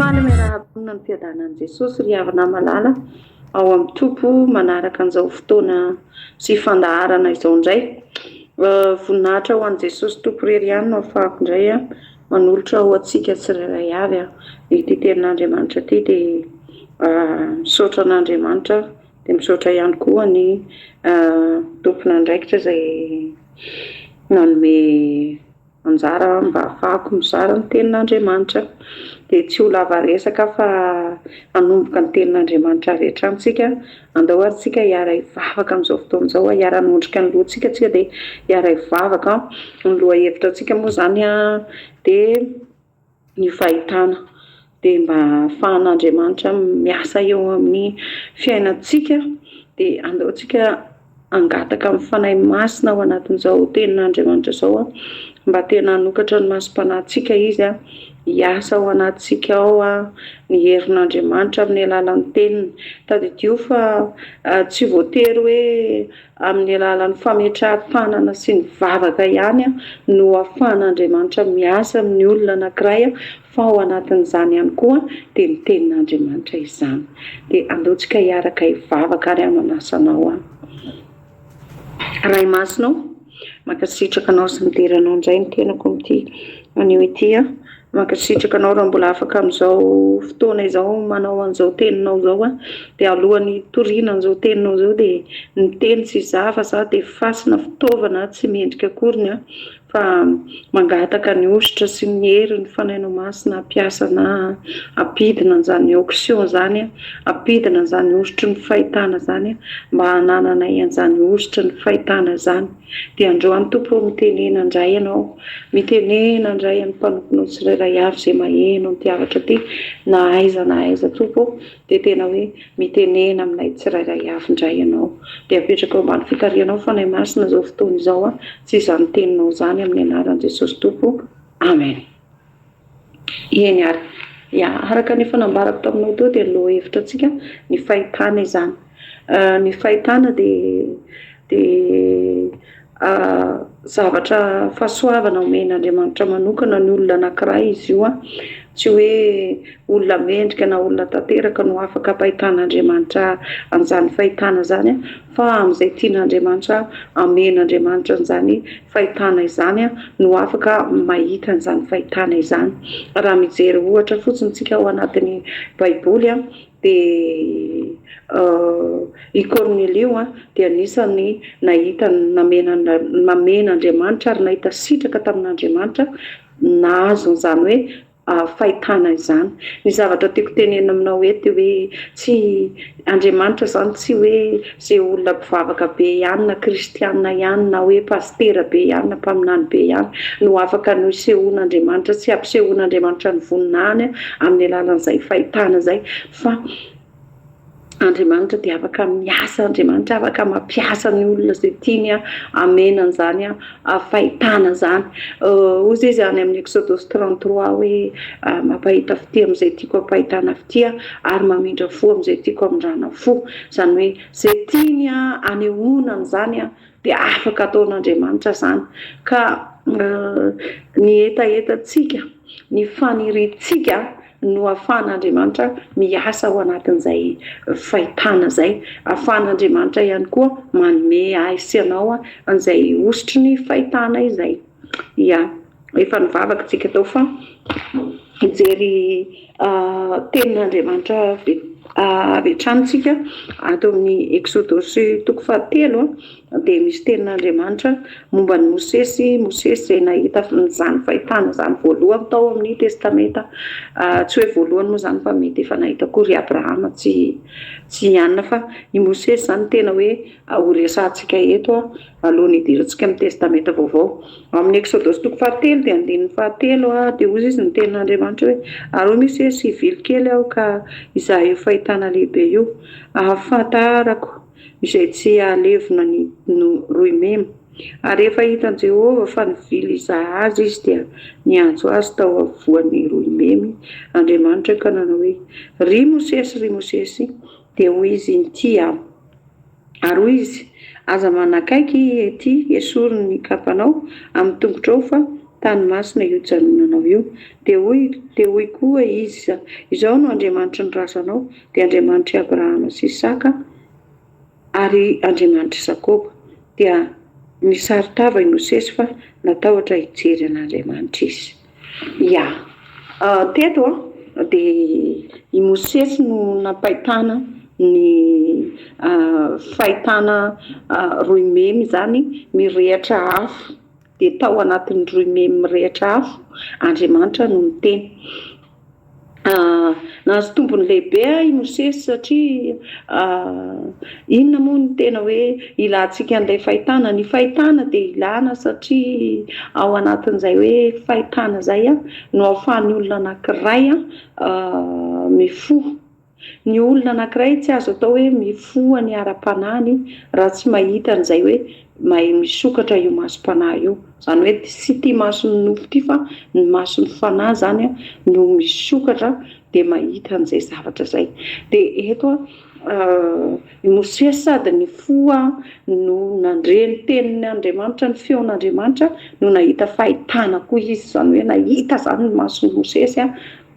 Faly miarahaba ny fiadanan'i Jesosy ry havana malala ao amin'ny Tompo manaraka an'izao fotoana sy fandaharana izao indray. Voninahitra ho an'i Jesosy Tompo irery ihany no ahafahako indray manolotra ho antsika tsirairay avy ity tenin'Andriamanitra ity dia misaotra an'Andriamanitra dia misaotra ihany koa ny tompon'andraikitra izay nanome anjara mba hahafahako mizara ny tenin'Andriamanitra. Dia tsy ho lava resaka aho fa hanomboka ny tenin'Andriamanitra avy hatrany isika. Andao ary isika hiara-hivavaka amin'izao fotoana izao, hiara-hanondrika ny lohantsika isika dia hiara-hivavaka. Ny lohahevitra antsika moa izany dia ny fahitana. Dia mba hahafahan'Andriamanitra miasa eo amin'ny fiainantsika dia andao tsika hangataka amin'ny Fanahy Masina ao anatin'izao tenin'Andriamanitra izao mba tena hanokatra ny masom-panahintsika Izy, hiasa ao anatintsika ao ny herin'Andriamanitra amin'ny alalan'ny teniny. Tadidio fa tsy voatery hoe amin'ny alalan'ny fametrahan-tanana sy ny vavaka ihany no ahafahan'Andriamanitra miasa amin'ny olona anankiray fa ao anatin'izany ihany koa dia ny tenin'Andriamanitra izany. Dia andao tsika hiaraka hivavaka ary aho manasa anao aho. Ray Masina ô, mankasitraka anao sy midera anao indray ny tenako amin'ity anio ity aho. Mankasitraka anao raha mbola afaka amin'izao fotoana izao manao an'izao teninao izao aho. Dia alohan'ny hitoriana an'izao teninao izao dia ny teny tsy izaho fa izaho dia fasina fitaovana tsy mendrika akoriny aho. Fa mangataka ny hosotra sy ny hery ny Fanahinao Masina hampiasa na hampidina an'izany onction izany, hampidina an'izany hosotry ny fahitana izany mba hanananay an'izany hosotry ny fahitana izany. Dia androany Tompo ô mitenena indray Ianao, mitenena indray amin'ny mpanomponao tsirairay avy izay maheno an'ity hafatra ity na aiza na aiza Tompo ô. Dia tena hoe mitenena aminay tsirairay avy indray Ianao. Dia apetraka eo ambany fitarihanao Fanahy Masina izao fotoana izao sy izany teninao izany amin'ny anaran'i Jesosy Tompo. Amen. Eny ary. Ya, araka ny efa nambarako taminao teo dia ny lohahevitra antsika ny fahitana izany. Ny fahitana dia dia Zavatra fahasoavana omen'Andriamanitra manokana ny olona anankiray izy io. Tsy hoe olona mendrika na olona tanteraka no afaka ampahitan'Andriamanitra an'izany fahitana izany fa amin'izay tian'Andriamanitra amen'Andriamanitra an'izany fahitana izany no afaka mahita an'izany fahitana izany. Raha mijery ohatra fotsiny isika ao anatin'ny Baiboly Dia i Kornelio dia anisan'ny nahita namen'Andriamanitra ary nahita sitraka tamin'Andriamanitra nahazo an'izany hoe fahitana izany. Ny zavatra tiako tenenina aminao eto dia hoe tsy Andriamanitra izany tsy hoe izay olona mpivavaka be ihany na kristiana ihany na hoe pasitera be ihany na mpaminany be ihany no afaka nisehoan'Andriamanitra sy hampisehoan'Andriamanitra ny voninahiny amin'ny alalan'izay fahitana izay fa Andriamanitra dia afaka miasa, Andriamanitra afaka mampiasa ny olona izay tiany hamena an'izany fahitana izany. Hoy izy any amin'ny Exodosy 33 hoe mampahita fitia amin'izay tiako hampahitana fitia ary mamindra fo amin'izay tiako hamindrana fo. Izany hoe izay tiany hanehoana an'izany dia afaka ataon'Andriamanitra izany. Ka ny hetahetantsika, ny faniriantsika no ahafahan'Andriamanitra miasa ao anatin'izay fahitana izay. Ahafahan'Andriamanitra ihany koa manome ahy sy anao an'izay hosotry ny fahitana izay. Ya, efa nivavaka isika tao fa hijery tenin'Andriamanitra. Avy hatrany tsika ato amin'ny Eksodosy toko fahatelo dia misy tenin'Andriamanitra momba an'i Mosesy, Mosesy izay nahita izany fahitana izany voalohany tao amin'ny Testamenta, tsy hoe voalohany moa izany fa mety efa nahita koa ry Abrahama tsy tsy anona fa i Mosesy izany tena hoe ho resahantsika eto alohan'ny hidirantsika amin'ny Testamenta Vaovao. Ao amin'ny Eksodosy toko fahatelo dia andininy fahatelo dia hoy izy ny tenin'Andriamanitra hoe, Ary hoy Mosesy, Hivily kely aho ka hizaha io fahitana lehibe io, hahafantarako izay tsy hahalevona ny roimemy. Ary rehefa hitan'i Jehovah fa nivily hizaha azy izy dia niantso azy tao afovoan'ny roimemy Andriamanitra ka nanao hoe, Ry Mosesy, ry Mosesy! Dia hoy izy, Inty aho. Ary hoy izy, Aza manakaiky ety, esory ny kapanao amin'ny tongotrao fa tany masina io janonanao io. Dia hoy dia hoy koa izy, Izaho no Andriamanitry ny razanao, dia Andriamanitr'i Abrahama sy Isaka ary Andriamanitr'i Jakoba. Dia nisaron-tava i Mosesy fa natahotra hijery an'Andriamanitra izy. Ya. Teto dia i Mosesy no nampahitana ny fahitana roimemy izany mirehatra afo. Dia tao anatin'ny roimemy mirehatra afo Andriamanitra no niteny. Nahazo tombony lehibe i Mosesy satria inona moa no tena hoe ilantsika an'ilay fahitana? Ny fahitana dia ilana satria ao anatin'izay hoe fahitana izay no ahafahan'ny olona anankiray mifoha. Ny olona anankiray tsy azo atao hoe mifoha ny ara-panahiny raha tsy mahita an'izay hoe mahay misokatra io masom-panahy io. Izany hoe tsy ity mason'ny nofo ity fa ny mason'ny fanahy izany no misokatra dia mahita an'izay zavatra izay. Dia eto i Mosesy sady nifoha no nandre ny tenin'Andriamanitra, ny feon'Andriamanitra no nahita fahitana koa izy. Izany hoe nahita izany ny mason'i Mosesy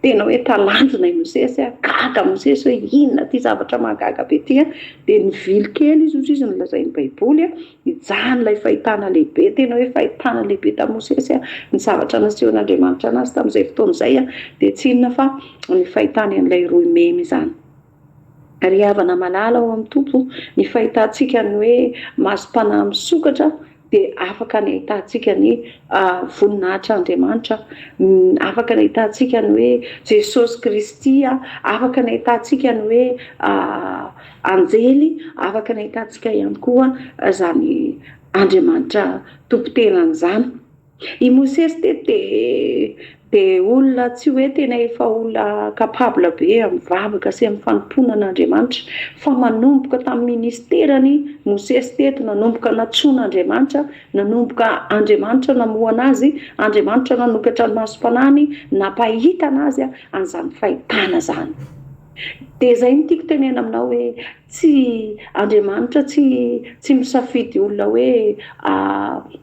Tena hoe talanjona i Mosesy a! Gaga Mosesy hoe inona ity zavatra mahagaga be ity a! Dia nivily kely izy, hoy izy nolazain'ny Baiboly a, nijaly ilay fahitana lehibe, tena hoe fahitana lehibe tamin'i Mosesy a, ny zavatra nasehon'Andriamanitra anazy tamin'izay fotoana izay a, dia tsy inona fa ny fahitany an'ilay roimemy izany. Ry havana malala ao amin'ny Tompo, ny fahitantsika ny hoe masom-panahy misokatra dia afaka ny ahitantsika ny voninahitr'Andriamanitra, afaka ny ahitantsika ny hoe Jesosy Kristy, afaka ny ahitantsika ny hoe anjely, afaka ny ahitantsika ihany koa izany Andriamanitra tompon-tenany izany. I Mosesy teto dia dia olona tsy hoe tena efa olona capable be amin'ny vavaka sy amin'ny fanompoana an'Andriamanitra fa manomboka tamin'ny ministerany Mosesy teto, nanomboka nantsoin'Andriamanitra, nanomboka Andriamanitra namoha an'azy, Andriamanitra nanokatra ny masom-panahiny, nampahita an'azy an'izany fahitana izany. Dia izay no tiako tenena aminao hoe Tsy, Andriamanitra tsy tsy misafidy olona hoe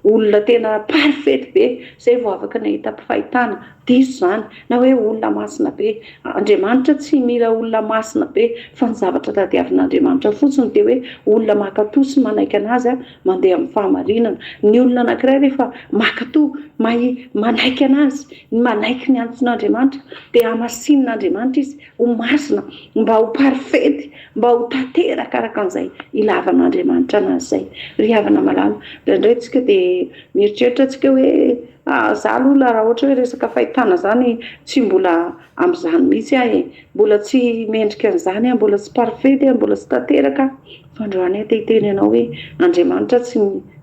olona tena parfaite be zay vao afaka nahita fahitana, diso izany, na hoe olona masina be, Andriamanitra tsy mila olona masina be fa ny zavatra tadiavin'Andriamanitra fotsiny dia hoe olona mankatò sy manaiky an'azy mandeha amin'ny fahamarinana, ny olona anankiray rehefa mankatò, mahay manaiky an'azy, manaiky ny antson'Andriamanitra dia hamasinin'Andriamanitra izy, ho masina, mba ho parfaite, mba ho tanteraka araka an'izay ilavan'Andriamanitra anazy izay. Ry havana malala, indraindray tsika dia mieritreritra tsika hoe ah, za aloha raha ohatra hoe resaka fahitana izany tsy mbola amin'izany mihitsy aho e, mbola tsy mendrika an'izany aho, mbola tsy parfaite aho, mbola tsy tanteraka aho. Fa androany aho te hiteny anao hoe Andriamanitra tsy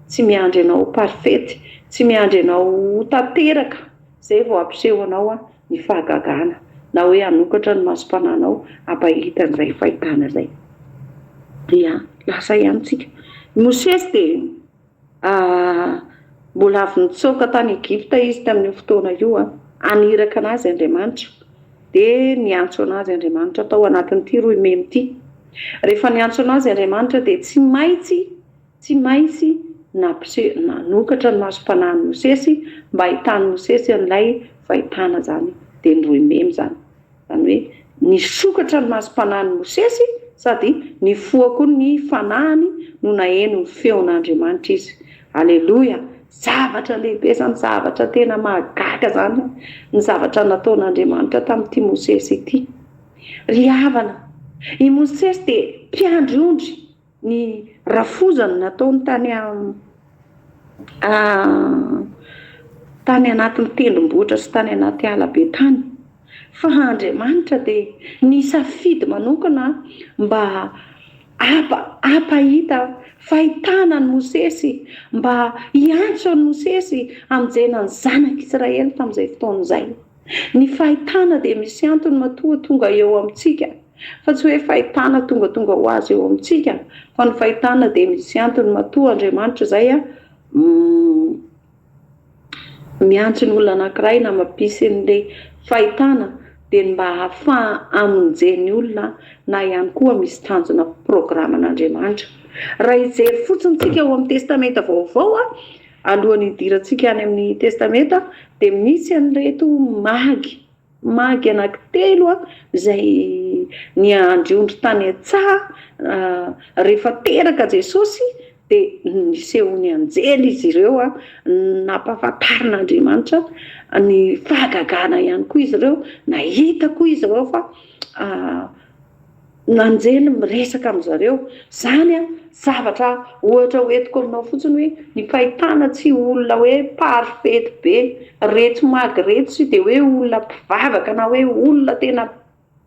tsy miandry anao ho parfaite, tsy miandry anao ho tanteraka izay vao hampiseho anao ny fahagagana na hoe hanokatra ny masom-panahinao hampahita an'izay fahitana izay. Dia lasa ihany tsika. I Mosesy dia mbola avy nitsoaka tany Egypta izy tamin'io fotoana io. Haniraka an'azy Andriamanitra. Dia niantso an'azy Andriamanitra tao anatin'ity roimemy ity. Rehefa niantso an'azy Andriamanitra dia tsy maintsy Tsy maintsy nampiseho, nanokatra ny masom-panahin'i Mosesy mba hahitan'i Mosesy an'ilay fahitana izany, dia ny roimemy izany. Izany hoe nisokatra ny masom-panahin'i Mosesy sady nifoha koa ny fanahiny no naheno ny feon'Andriamanitra izy. Aleloia! Zavatra lehibe izany, zavatra tena mahagaga izany ny zavatra nataon'Andriamanitra tamin'ity Mosesy ity. Ry havana! I Mosesy dia mpiandry ondry, ny rafozany nataony tany tany anatin'ny tendrombohitra sy tany anaty ala be tany. Fa Andriamanitra dia nisafidy manokana mba hampahita fahitana an'i Mosesy, mba hiantso an'i Mosesy hamonjena ny zanak'Israely tamin'izay fotoana izay. Ny fahitana dia misy antony matoa tonga eo amintsika, fa tsy hoe fahitana tongatonga ho azy eo amintsika, fa ny fahitana dia misy antony matoa Andriamanitra izay miantso ny olona anankiray na mampisy an'ilay fahitana dia ny mba hahafaha hamonjeny olona na ihany koa misy tanjona programan'Andriamanitra. Raha hijery fotsiny tsika ao amin'ny Testamenta Vaovao, alohan'ny hidirantsika any amin'ny Testamenta dia misy an'ireto magy, magy anankitelo izay niandry ondry tany an-tsaha rehefa teraka Jesosy dia nisehoan'ny anjely izy ireo, nampahafantarin'Andriamanitra ny fahagagana ihany koa izy ireo, nahita koa izy ireo fa ny anjely miresaka amin-dry zareo. Izany an, zavatra ohatra ho entiko aminao fotsiny hoe ny fahitana tsy olona hoe parfait be, reto magy reto tsy dia hoe olona mpivavaka na hoe olona tena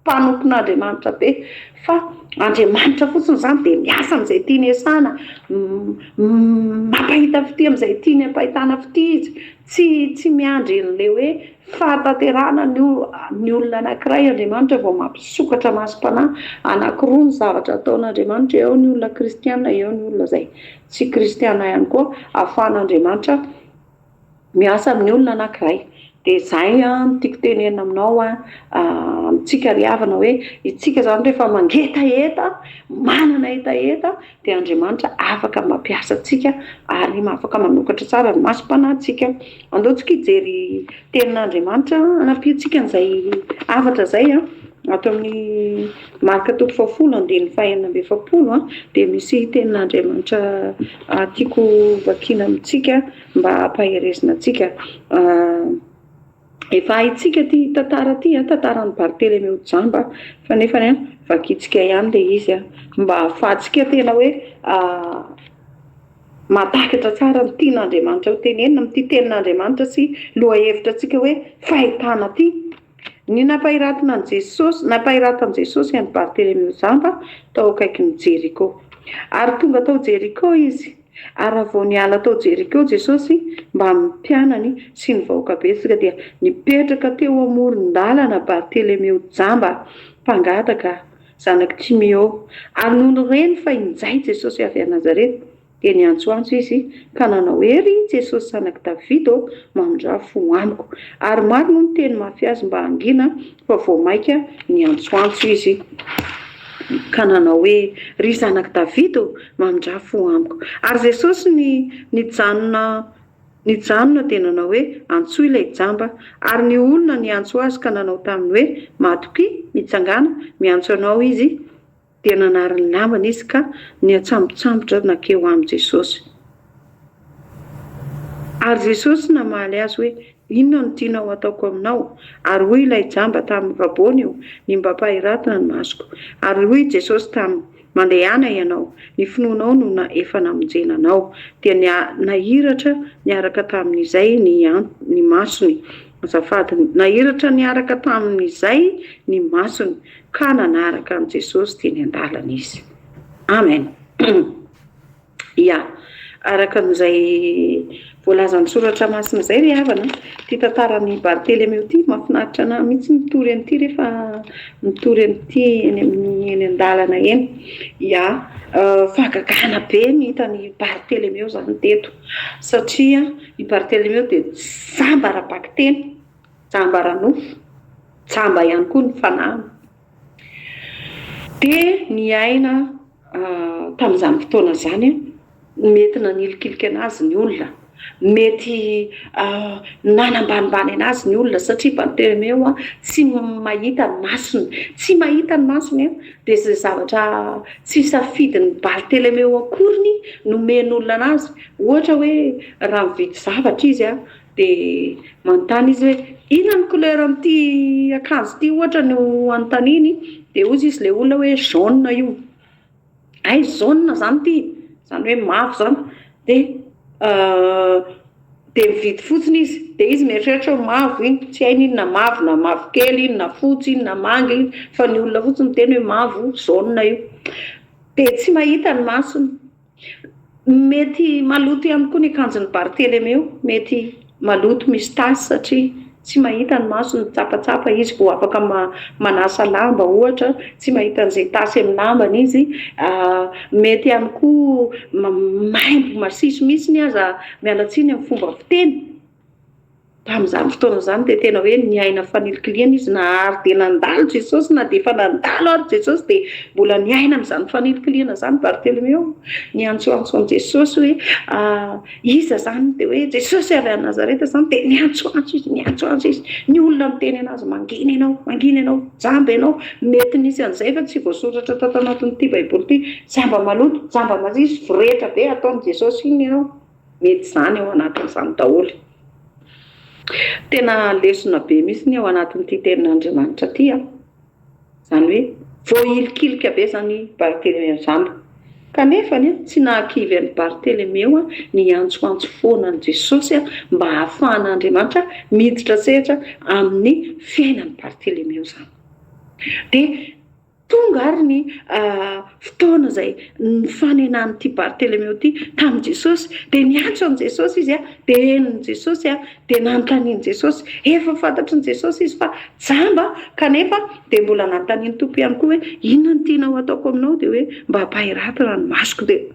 mpanompon'Andriamanitra be fa Andriamanitra fotsiny izany dia miasa amin'izay tiany hiasana, mampahita fitia amin'izay tiany hampahitana fitia izy, tsy tsy miandry an'ilay hoe fahatanterahana ny ny olona anankiray Andriamanitra vao mampisokatra masom-panahy. Anankiroa ny zavatra ataon'Andriamanitra, eo ny olona kristiana, eo ny olona izay tsy kristiana ihany koa, ahafahan'Andriamanitra miasa amin'ny olona anankiray. Dia izay no tiako tenenina aminao, amintsika ry havana hoe isika izany rehefa mangetaheta, manana hetaheta dia Andriamanitra afaka mampiasa antsika ary afaka manokatra tsara ny masom-panahintsika. Andao tsika hijery tenin'Andriamanitra hanampiantsika an'izay hafatra izay ato amin'ny Marka toko fahafolo andininy fahenina amby 40 dia misy tenin'Andriamanitra tiako vakiana amintsika mba hampaherezina antsika. Efa haintsika ity tantara ity, tantaran'i Bartelemeo jamba, fa nefany vakintsika ihany ilay izy mba hahafahantsika tena hoe mahatakatra tsara ny tian'Andriamanitra ho tenenina amin'ity tenin'Andriamanitra sy lohahevitra antsika hoe fahitana ity. Ny nampahiratina an'i Jesosy, nampahiratan'i Jesosy an'i Bartelemeo jamba tao akaikin'i Jeriko. Ary tonga tao Jeriko izy. Ary raha vao niala tao Jeriko Jesosy mbamin'ny mpianany sy ny vahoaka betsaka, dia nipetraka teo amoron-dalana Bartelemeo jamba, mpangataka, zanak'i Timeo. Ary nony reny fa injay Jesosy avy any Nazareta, dia niantsoantso izy ka nanao hoe, Ry Jesosy Zanak'i Davida ô, mamindrà fo amiko. Ary maro no niteny mafy azy mba hangina, fa vao mainka niantsoantso izy ka nanao hoe, Ry Zanak'i Davida ô, mamindrà fo amiko. Ary Jesosy ny nijanona nijanona dia nanao hoe, Antsoy ilay jamba. Ary ny olona niantso azy ka nanao taminy hoe, Matokia, mitsangàna, miantso anao izy. Dia nanary ny lambany izy ka niantsambotsambotra nankeo aminy Jesosy. Ary Jesosy namaly azy hoe, Inona no tianao hataoko aminao? Ary hoy ilay jamba taminy, Rabôny ô, ny mba ampahiratina ny masoko. Ary hoy Jesosy taminy, Mandehana ianao, ny finoanao no na efa namonjena anao. Dia nahiratra niaraka tamin'izay ny ny masony. Azafady, nahiratra niaraka tamin'izay ny masony. Ka nanaraka an'i Jesosy teny an-dalana izy. Amen. Ya. Araka an'izay voalazan'ny soratra masina izay ry havana, ity tantaran'i Bartelemeo ity, mahafinaritra anah mihitsy mitory an'ity rehefa mitory an'ity eny amin'ny eny an-dalana eny. Ya. Fahagagana be ny hitan'i Bartelemeo izany teto. Satria i Bartelemeo dia jamba ara-bakiteny. Jamba ara-nofo, jamba ihany koa ny fanahiny. Dia niaina tamin'izany fotoana izany, mety nanilikilika an'azy ny olona. Mety nanambanimbany anazy ny olona satria Bartelemeo tsy mahita ny masony. Tsy mahita ny masony dia izay zavatra tsy safidin'i Bartelemeo akoriny nomen'olona anazy. Ohatra hoe raha mividy zavatra izy dia manontany izy hoe inona ny couleur amin'ity akanjo ity ohatra no anontaniany dia hoy izy ilay olona hoe jaune io. Hay jaune izany ity, izany hoe mavo izany, dia dia mividy fotsiny izy, dia izy mieritreritra hoe mavo iny, tsy hainy iny na mavo na mavokely iny na fotsy iny na manga iny, fa ny olona fotsiny miteny hoe mavo, jaune io. Dia tsy mahita ny masony. Mety maloto ihany koa ny akanjon'i Bartelemeo, mety maloto misy tasy satria tsy mahita ny masony, mitsapatsapa izy vao afaka manasa lamba ohatra, tsy mahita an'izay tasy amin'ny lambany izy, mety ihany koa maimbo masiso mihitsy aza, miala tsiny amin'ny fomba fiteny. Tamin'izany fotoana izany dia tena hoe niaina fanilikilihana izy na ary dia nandalo Jesosy na dia efa nandalo ary Jesosy dia mbola niaina amin'izany fanilikilihana izany Barthelmeo. Niantsoantso an'i Jesosy hoe iza izany dia hoe Jesosy avy any Nazareta izany dia niantsoantso izy, niantsoantso izy. Ny olona niteny anazy mangina ianao, mangina ianao, jamba ianao. Mety nisy an'izay fa tsy voasoratra tato anatin'ity Baiboly ity. Jamba maloto, jamba masiso, voretra be ataon'i Jesosy inona ianao. Mety izany ao anatin'izany daholo. Tena lesona be mihitsy ny ao anatin'ity tenin'Andriamanitra ity an! Izany hoe voahilikilika be izany i Bartelemeo jamba. Kanefa anie tsy nahakivy an'i Bartelemeo ny hiantsoantso foana an'i Jesosy mba hahafahan'Andriamanitra miditra an-tsehatra amin'ny fiainan'i Bartelemeo izany. Dia Tonga ary ny fotoana izay nifanenan'ity Bartelemeo ity tamin'i Jesosy, dia niantso an'i Jesosy izy, dia henon'i Jesosy, dia nanontanian'i Jesosy. Efa fantatry ny Jesosy izy fa jamba, kanefa dia mbola nanontanian'ny Tompo ihany koa hoe, inona no tianao hataoko aminao? Dia hoe, mba ampahirato raha ny masoko. Dia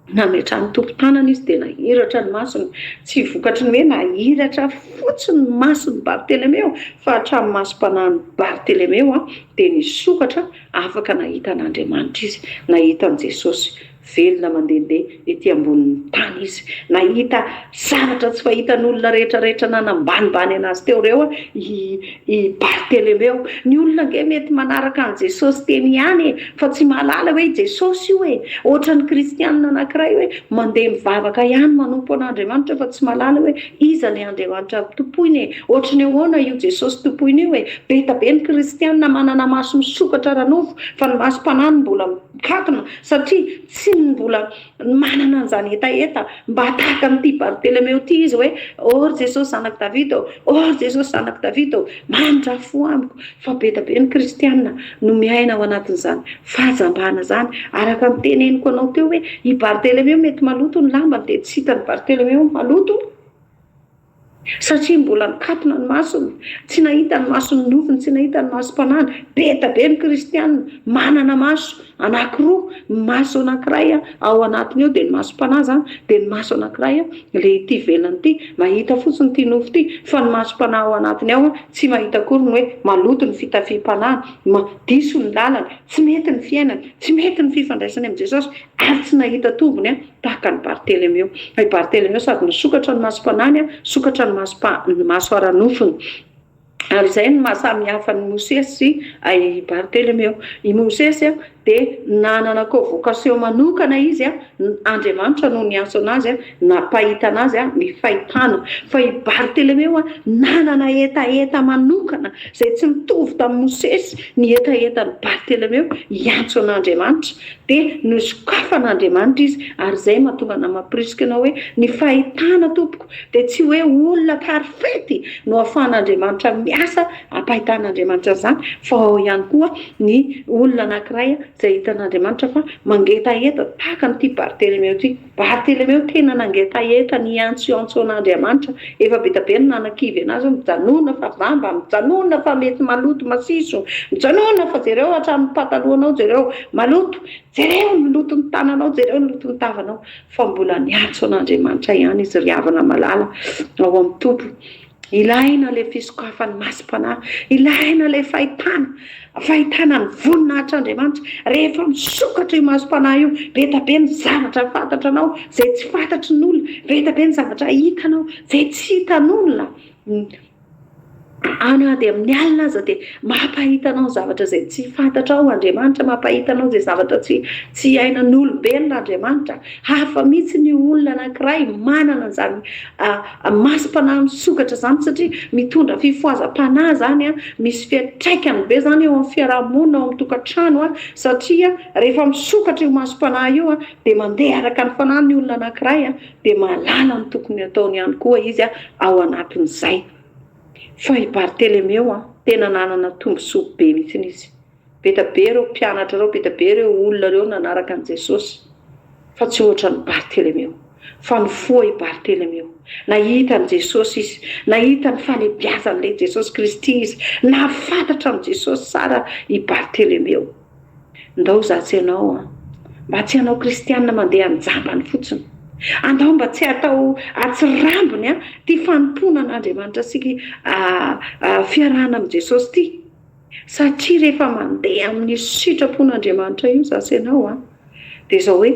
Nametrahan'ny Tompo tanana izy dia nahiratra ny masony. Tsy vokatry ny hoe nahiratra fotsiny ny mason'i Bartelemeo fa hatramin'ny masom-panahin'i Bartelemeo dia nisokatra afaka nahita an'Andriamanitra izy, nahita an'i Jesosy velona mandehandeha ety ambonin'ny tany izy, nahita zavatra tsy fahitan'olona rehetra rehetra nanambanimbany anazy teo ireo i i Bartelemeo. Ny olona ange mety manaraka an'i Jesosy teny ihany e, fa tsy mahalala hoe i Jesosy io e. Ohatran'ny kristianina anankiray hoe mandeha mivavaka ihany manompo an'Andriamanitra fa tsy mahalala hoe iza ilay Andriamanitra tompoiny e. Ohatry ny ahoana io Jesosy tompoiny io e. Be da be ny kristianina manana maso misokatra ara-nofo fa ny masom-panahy no mbola mikatona satria tsy mbola Manana an'izany hetaheta mba tahaka an'ity Bartelemeo ity izy hoe, Oh ry Jesosy Zanak'i Davida ô! Oh ry Jesosy Zanak'i Davida ô! Mamindrà fo amiko! Fa be dia be ny kristiana no miaina ao anatin'izany fahajambana izany. Araka ny teneniko anao teo hoe, i Bartelemeo mety maloto ny lambany dia tsy hitan'i Bartelemeo maloto. Satria mbola nikatona ny masony, tsy nahita ny mason'ny nofony, tsy nahita ny masom-panahiny. Be da be ny kristiana manana maso anankiroa, ny maso anankiray ao anatiny ao dia ny masom-panahy izany, dia ny maso anankiray ilay ety ivelany ity, mahita fotsiny ity nofo ity, fa ny masom-panahy ao anatiny ao tsy mahita akory ny hoe maloto ny fitafiam-panahiny, diso ny lalany, tsy mety ny fiainany, tsy mety ny fifandraisany amin'i Jesosy, ary tsy nahita tombony tahaka an'i Bartelemeo. Fa i Bartelemeo sady nisokatra ny masom-panahiny, nisokatra ny masom-pa, ny maso ara-nofony. Ary izay no maha samy hafa an'i Mosesy sy i Bartelemeo. I Mosesy dia nanana convocation manokana izy, Andriamanitra no niantso anazy, nampahita anazy ny fahitana. Fa i Bartelemeo nanana hetaheta manokana izay tsy mitovy tamin'i Mosesy ny hetahetan'i Bartelemeo hiantso an'Andriamanitra. Dia nosokafan'Andriamanitra izy, ary izay mahatonga anah mampirisika anao hoe ny fahitana tompoko dia tsy hoe olona parfaite no ahafahan'Andriamanitra miasa ampahitan'Andriamanitra an'izany fa ao ihany koa ny olona anankiray izay hitan'Andriamanitra fa mangetaheta tahaka an'ity Bartelemeo ity. Bartelemeo tena nangetaheta niantsoantso an'Andriamanitra, efa be dia be ny nanakivy anazy hoe mijanona fa vamba, mijanona fa mety maloto masiso, mijanona fa jereo hatramin'ny patalohanao jereo maloto, jereo ny loton'ny tananao, jereo ny loton'ny tavanao, fa mbola niantso an'Andriamanitra ihany izy ry havana malala ao amin'ny Tompo. Ilaina ilay fisokafan'ny masom-panahy, ilaina ilay fahitana, fahitana ny voninahitr'Andriamanitra. Rehefa misokatra io masom-panahy io, be dia be ny zavatra fantatra anao izay tsy fantatry ny olona, be dia be ny zavatra hitanao izay tsy hitan'olona. Any na dia amin'ny alina aza dia mampahita anao ny zavatra izay tsy fantatrao Andriamanitra, mampahita anao izay zavatra tsy tsy iainan'olombelona Andriamanitra. Hafa mihitsy ny olona anankiray manana an'izany masom-panahy misokatra izany satria mitondra fifohazam-panahy izany, misy fiantraikany be izany eo amin'ny fiaraha-monina, ao amin'ny tokantrano satria rehefa misokatra io masom-panahy io dia mandeha araka ny fanahy ny olona anankiray dia mahalala ny tokony hataony ihany koa izy ao anatin'izay. Fa i Bartelemeo tena nanana tombontsoa be mihitsy izy. Be da be ireo mpianatra ireo, be da be ireo olona ireo nanaraka an'i Jesosy, fa tsy ohatran'i Bartelemeo. Fa nifoha i Bartelemeo. Nahita an'i Jesosy izy, nahita ny fahalehibiazan'ilay Jesosy Kristy izy, nahafantatra an'i Jesosy tsara i Bartelemeo. Ndao izaho tsy ianao an! Mba tsy hanao kristiana mandeha an-jambany fotsiny. Andao mba tsy hatao atsirambiny an ity fanompoana an'Andriamanitra sy fiarahana amin'i Jesosy ity. Satria rehefa mandeha amin'ny sitrapon'Andriamanitra io izaho sy ianao an, dia izao hoe,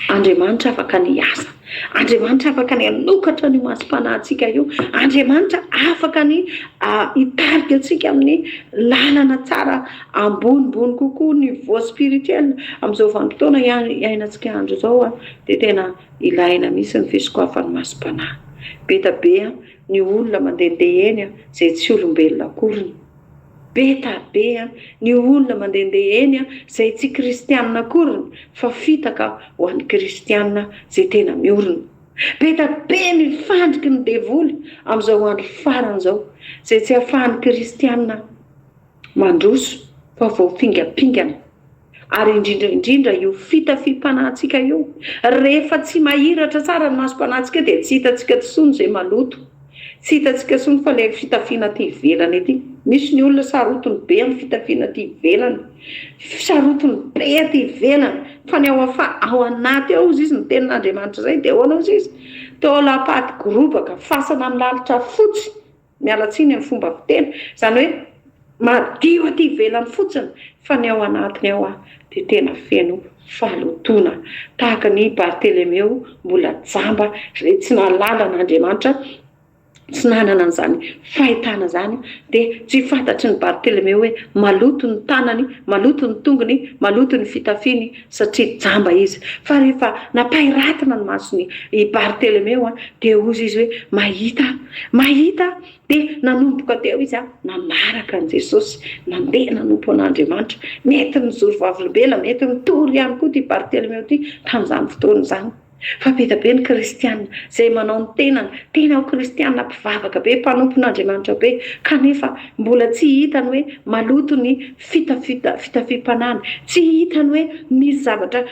Andriamanitra afaka ny hiasa, Andriamanitra afaka ny hanokatra an'io masom-panahintsika io, Andriamanitra afaka ny hitarika antsika amin'ny lalana tsara ambonimbony kokoa, niveau spirituel. Amin'izao vanim-potoana iainantsika andro izao an, dia tena ilaina mihitsy ny fisokafan'ny masom-panahy. Be dia be ny olona mandehandeha eny izay tsy olombelona akoriny. Be ta be ny olona mandehandeha eny izay tsy kristianina akoriny fa fitaka ho an'ny kristianina izay tena miorina. Be ta be ny fandriky ny devoly amin'izao andro farany izao izay tsy ahafahan'ny kristianina mandroso fa vao fingampingana. Ary indrindra indrindra io fitafiam-panahintsika io, rehefa tsy mahiratra tsara ny masom-panahintsika dia tsy hitantsika tsony izay maloto, tsy hitantsika tsony fa ilay fitafiana aty ivelany aty. Misy ny olona sarotiny be amin'ny fitafiana aty ivelany, sarotiny be aty ivelany, fa ny ao afa, ao anaty ao hozy izy ny tenin'Andriamanitra izay dia ahoana hozy izy? Taolam-paty gorobaka, fasana milalitra fotsy. Miala tsiny amin'ny fomba fiteny. Izany hoe madio aty ivelany fotsiny fa ny ao anatiny ao dia tena feno fahalotoana. Tahaka an'i Bartelemeo mbola jamba izay tsy nahalala an'Andriamanitra, tsy nanana an'izany fahitana izany dia tsy fantatry ny Bartelemeo hoe maloto ny tanany, maloto ny tongony, maloto ny fitafiany satria jamba izy. Fa rehefa nampahiratina ny masony i Bartelemeo dia hozy izy hoe mahita aho, mahita aho. Dia nanomboka teo izy nanaraka an'i Jesosy, nandeha nanompo an'Andriamanitra. Mety nijoro vavolombelona, mety nitory ihany koa ity Bartelemeo ity tamin'izany fotoana izany. Fa be dia be ny kristiana izay manao ny tenany tena ho kristiana mpivavaka be, mpanompon'Andriamanitra be, kanefa mbola tsy hitany hoe maloto ny fitafiam-panahiny, tsy hitany hoe misy zavatra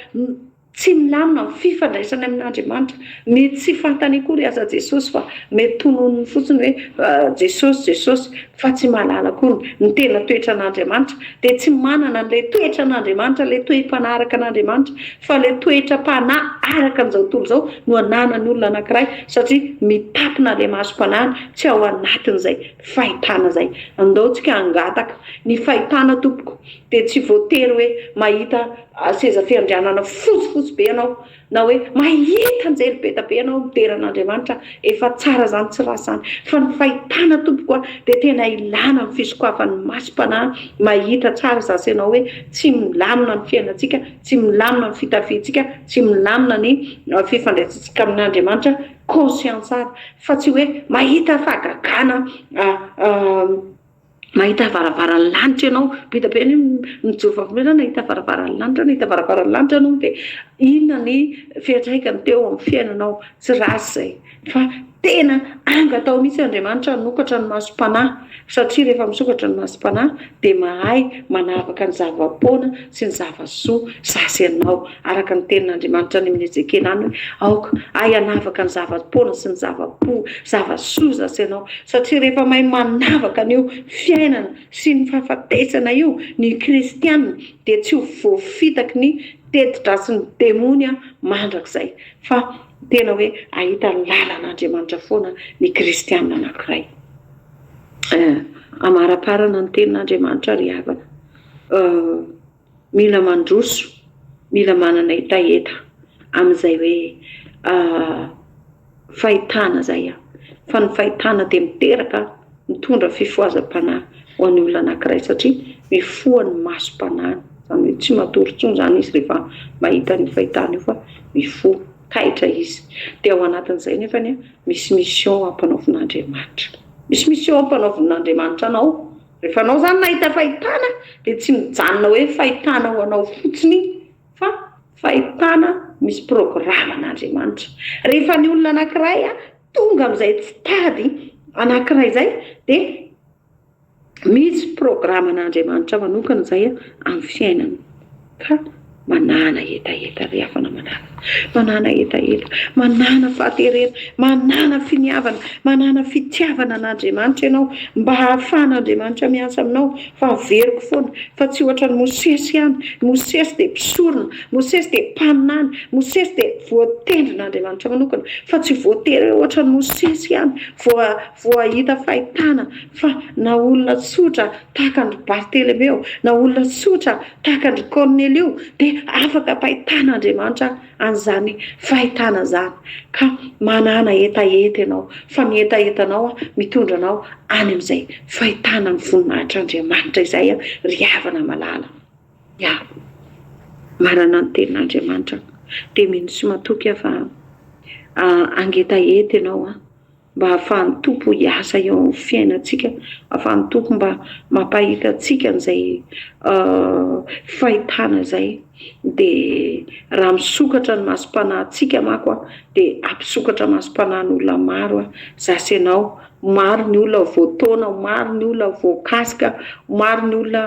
tsy milamina ny fifandraisany amin'Andriamanitra. Mety tsy fantany akory aza Jesosy fa mety tononiny fotsiny hoe Jesosy, Jesosy, fa tsy mahalala akory ny tena toetran'Andriamanitra, dia tsy manana an'ilay toetran'Andriamanitra, ilay toe-panahy araka an'Andriamanitra, fa ilay toetram-panahy araka an'izao tontolo izao no ananan'ny olona anankiray, satria mitapina ilay masom-panahiny, tsy ao anatin'izay fahitana izay. Andao tsika hangataka ny fahitana tompoko, dia tsy voatery hoe mahita seza fiandrianana fotsifotsy be ianao, Na hoe mahita anjely be da be ianao midera an'Andriamanitra, efa tsara izany tsy ratsy izany. Fa ny fahitana tompoko a, dia tena ilana ny fisokafan'ny masom-panahy mahita tsara zasy ianao hoe tsy milamina ny fiainantsika, tsy milamina ny fitafiantsika, tsy milamina ny fifandraisantsika amin'Andriamanitra, conscient tsara. Fa tsy hoe mahita fahagagana Mahita varavaran'ny lanitra ianao, be dia be ny mijoro vavolombelona nahita varavaran'ny lanitra, nahita varavaran'ny lanitra ianao dia inona ny fiantraikany teo amin'ny fiainanao? Tsy ratsy izay fa tena angataho mihitsy Andriamanitra hanokatra ny masom-panahy satria rehefa misokatra ny masom-panahy dia mahay manavaka ny zava-poana sy ny zava-soa sasy ianao araka ny tenin'Andriamanitra any amin'ny Ezekiela any hoe aoka ahy hanavaka ny zava-poana sy ny zava-po, zava-soa zasy ianao Satria rehefa mahay manavaka an'io fiainana sy ny fahafatesana io ny kristiana dia tsy ho voafitaky ny teti-dratsin'ny demony mandrakizay fa tena hoe hahita ny lalan'Andriamanitra foana ny kristiana anankiray. Amaraparana ny tenin'Andriamanitra ry havana. Mila mandroso, mila manana hetaheta amin'izay hoe fahitana izay. Fa ny fahitana dia miteraka, mitondra fifohazam-panahy ho an'ny olona anankiray satria mifoha ny masom-panahiny. Izany hoe tsy matory intsony izany izy rehefa mahita an'io fahitana io fa mifoha, taitra izy. Dia ao anatin'izay nefany misy mission ampanaovin'Andriamanitra. Misy mission ampanaovin'Andriamanitra anao. Rehefa anao izany nahita fahitana dia tsy mijanona hoe fahitana ho anao fotsiny iny fa fahitana misy programan'Andriamanitra. Rehefa ny olona anankiray tonga amin'izay stade anankiray izay dia misy programan'Andriamanitra manokana izay amin'ny fiainany. Ka manàna hetaheta ry havana malala, manàna hetaheta, manàna fahaterena, manàna finiavana, manàna fitiavana an'Andriamanitra ianao mba hahafahan'Andriamanitra miasa aminao fa averiko foana fa tsy ohatran'i Mosesy ihany, Mosesy dia mpisorona, Mosesy dia mpaminany, Mosesy dia voatendrin'Andriamanitra manokana fa tsy voatery hoe ohatran'i Mosesy ihany vao vao hahita fahitana fa na olona tsotra tahaka an-dry Bartelemeo, na olona tsotra tahaka an-dry Kornelio dia afaka ampahitan'Andriamanitra an'izany fahitana izany. Ka manàna hetaheta ianao, fa ny hetahetanao mitondra anao any amin'izay fahitana ny voninahitr'Andriamanitra izay ry havana malala. Ya, manana ny tenin'Andriamanitra dia mino sy matoky aho fa hangetaheta ianao mba hahafahan'ny Tompo hiasa eo amin'ny fiainantsika, hahafahan'ny Tompo mba mampahita antsika an'izay fahitana izay. Dia raha misokatra ny masom-panahintsika manko dia hampisokatra masom-panahin'olona maro izaho sy ianao. Maro ny olona voataona, maro ny olona voakasika, maro ny olona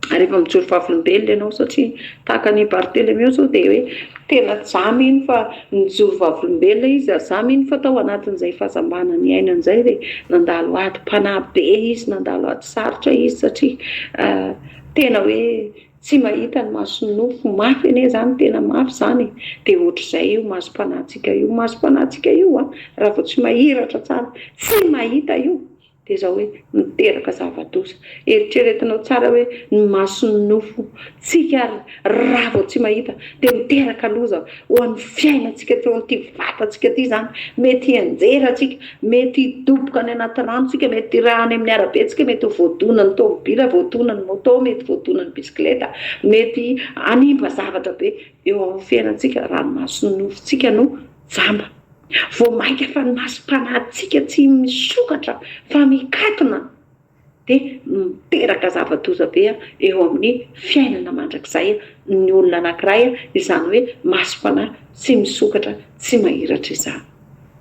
Rehefa mijoro vavolombelona ianao satria tahaka an'i Barthélémeo izao dia hoe tena za mino fa nijoro vavolombelona izy ary za mino fa tao anatin'izay fahazambana niainany izay dia nandalo adim-panahy be izy, nandalo ady sarotra izy satria tena hoe tsy mahita ny mason'ny nofo, mafy anie izany, tena mafy izany e! Dia ohatr'izay io masom-panahintsika io, masom-panahintsika io an, raha vao tsy mahiratra tsara, tsy mahita io. Dia izao hoe miteraka zava-doza. Eritreretinao tsara hoe ny mason'ny nofo tsika ary raha vao tsy mahita dia miteraka loza ho an'ny fiainantsika teo amin'ity vatantsika ity izany. Mety hianjera tsika, mety hidoboka any anaty rano tsika, mety raha any amin'ny arabe tsika mety ho voadonan'ny tômôbila, voadonan'ny môtô, mety voadonan'ny bisikileta, mety hanimba zavatra be eo amin'ny fiainantsika raha ny mason'ny nofontsika no jamba. Vao mainka fa ny masom-panahintsika tsy misokatra fa mikatona dia miteraka zava-doza be eo amin'ny fiainana mandrakizay ny olona anankiray, izany hoe masom-panahy tsy misokatra, tsy mahiratra izany.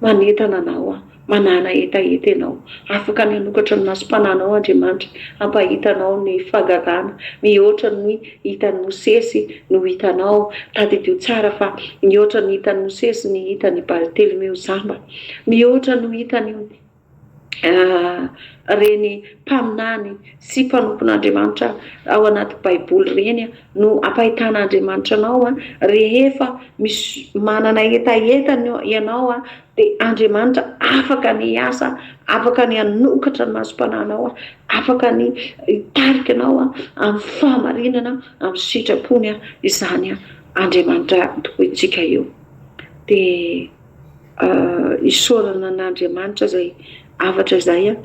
Manentana anao aho, manàna hetaheta ianao. Afaka ny hanokatra ny masom-panahinao Andriamanitra, hampahita anao ny fahagagana mihoatra ny hitan'i Mosesy no hitanao. Tadidio tsara fa mihoatra ny hitan'i Mosesy ny hitan'i Bartelemeo jamba. Mihoatra no hitan'i ireny mpaminany sy mpanompon'Andriamanitra ao anaty Baiboly ireny no ampahitan'Andriamanitra anao rehefa misy manana hetaheta ianao dia Andriamanitra afaka ny hiasa, afaka ny hanokatra ny masom-panahinao, afaka ny hitarika anao amin'ny fahamarinana, amin'ny sitrapony izany Andriamanitra tompointsika io. Dia isaorana an'Andriamanitra izay hafatra izay,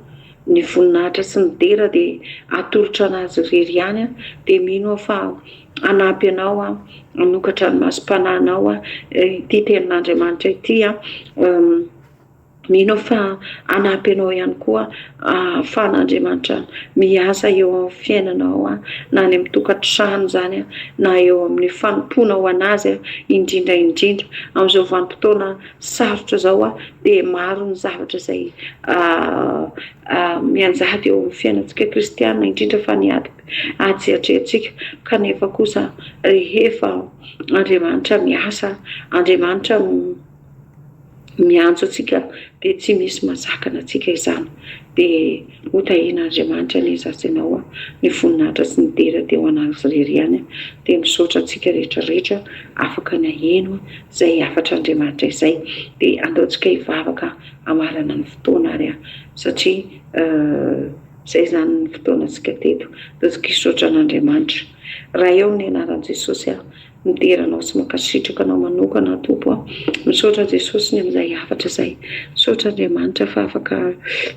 ny voninahitra sy ny dera dia atolotra an'Azy irery ihany, dia mino aho fa hanampy anao aho, hanokatra ny masom-panahinao aho, ity tenin'Andriamanitra ity an, mino aho fa hanampy anao ihany koa ahafahan'Andriamanitra miasa eo amin'ny fiainanao an, na any amin'ny tokantrano izany an, na eo amin'ny fanompoana ho an'Azy an, indrindra indrindra amin'izao vanim-potoana sarotra izao an, dia maro ny zavatra izay mianjady eo amin'ny fiainantsika kristiana, indrindra fa ny ady Ady atrehintsika, kanefa kosa rehefa Andriamanitra miasa, Andriamanitra. miantso antsika dia tsy misy mahasakana antsika izany. Dia ho tahian'Andriamanitra anie izaho sy ianao a! Ny voninahitra sy ny dera dia ho an'Azy irery ihany a! Dia misaotra antsika rehetra rehetra afaka naheno izay hafatr'Andriamanitra izay. Dia andao tsika hivavaka hamarana ny fotoana ary a! Satria izay izany ny fotoanantsika teto. Andao tsika hisaotra an'Andriamanitra. Ray ao amin'ny anaran'i Jesosy aho. Midera Anao sy mankasitraka Anao manokana aho Tompo a. Misaotra Jesosy ny amin'izay hafatra izay. Misaotra Andriamanitra fa afaka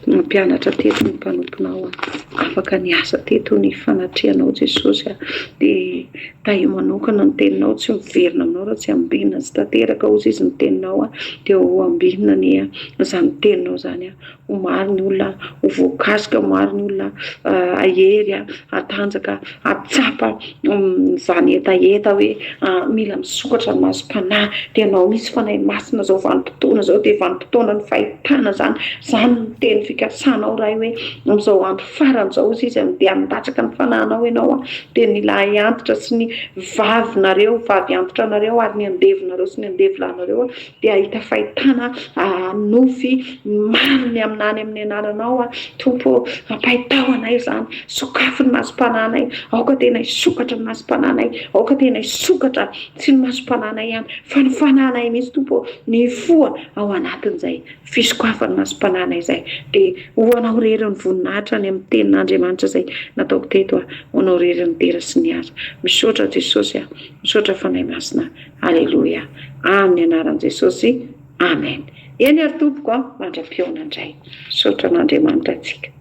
nampianatra teto ny mpanomponao a. Afaka niasa teto ny fanatrehanao Jesosy a. Dia tahio manokana ny teninao tsy miverina aminao raha tsy ambinina tsy tanteraka hozy izy ny teninao a. Dia ho ambinina anie izany teninao izany a. Ho maro ny olona ho voakasika, ho maro ny olona hahery, hatanjaka, hahatsapa izany hetaheta hoe mila misokatra ny masom-panahy. Dia ianao mihitsy Fanahy Masina izao vanim-potoana izao dia vanim-potoanan'ny fahitana izany. Izany no teny fikasanao Ray hoe amin'izao andro farany izao hozy izy dia handatsaka ny fanahinao ianao dia ny lahy antitra sy ny vavinareo, vavy antitra anareo ary ny andevonareo sy ny andevolahinareo dia hahita fahitana nofy maro ny aminany amin'ny anaranao aho. Tompo ô, ampahitao anay izany. Sokafy ny masom-panahinay. Aoka tena hisokatra ny masom-panahinay. Aoka tena hisokatra, tsy ny masom-panahinay ihany, fa ny fanahinay mihitsy, Tompo ô, ny hifoha ao anatin'izay fisokafan'ny masom-panahinay izay. Dia ho Anao irery ny voninahitra any amin'ny Tenin'Andriamanitra izay nataoko teto aho. Ho Anao irery ny dera sy ny haja. Misaotra Jesosy a. Misaotra Fanahy Masina. Aleloia amin'ny anaran'i Jesosy Amen. Eny ary tompoko a, mandra-pihaona indray. Misaotra an'Andriamanitra antsika.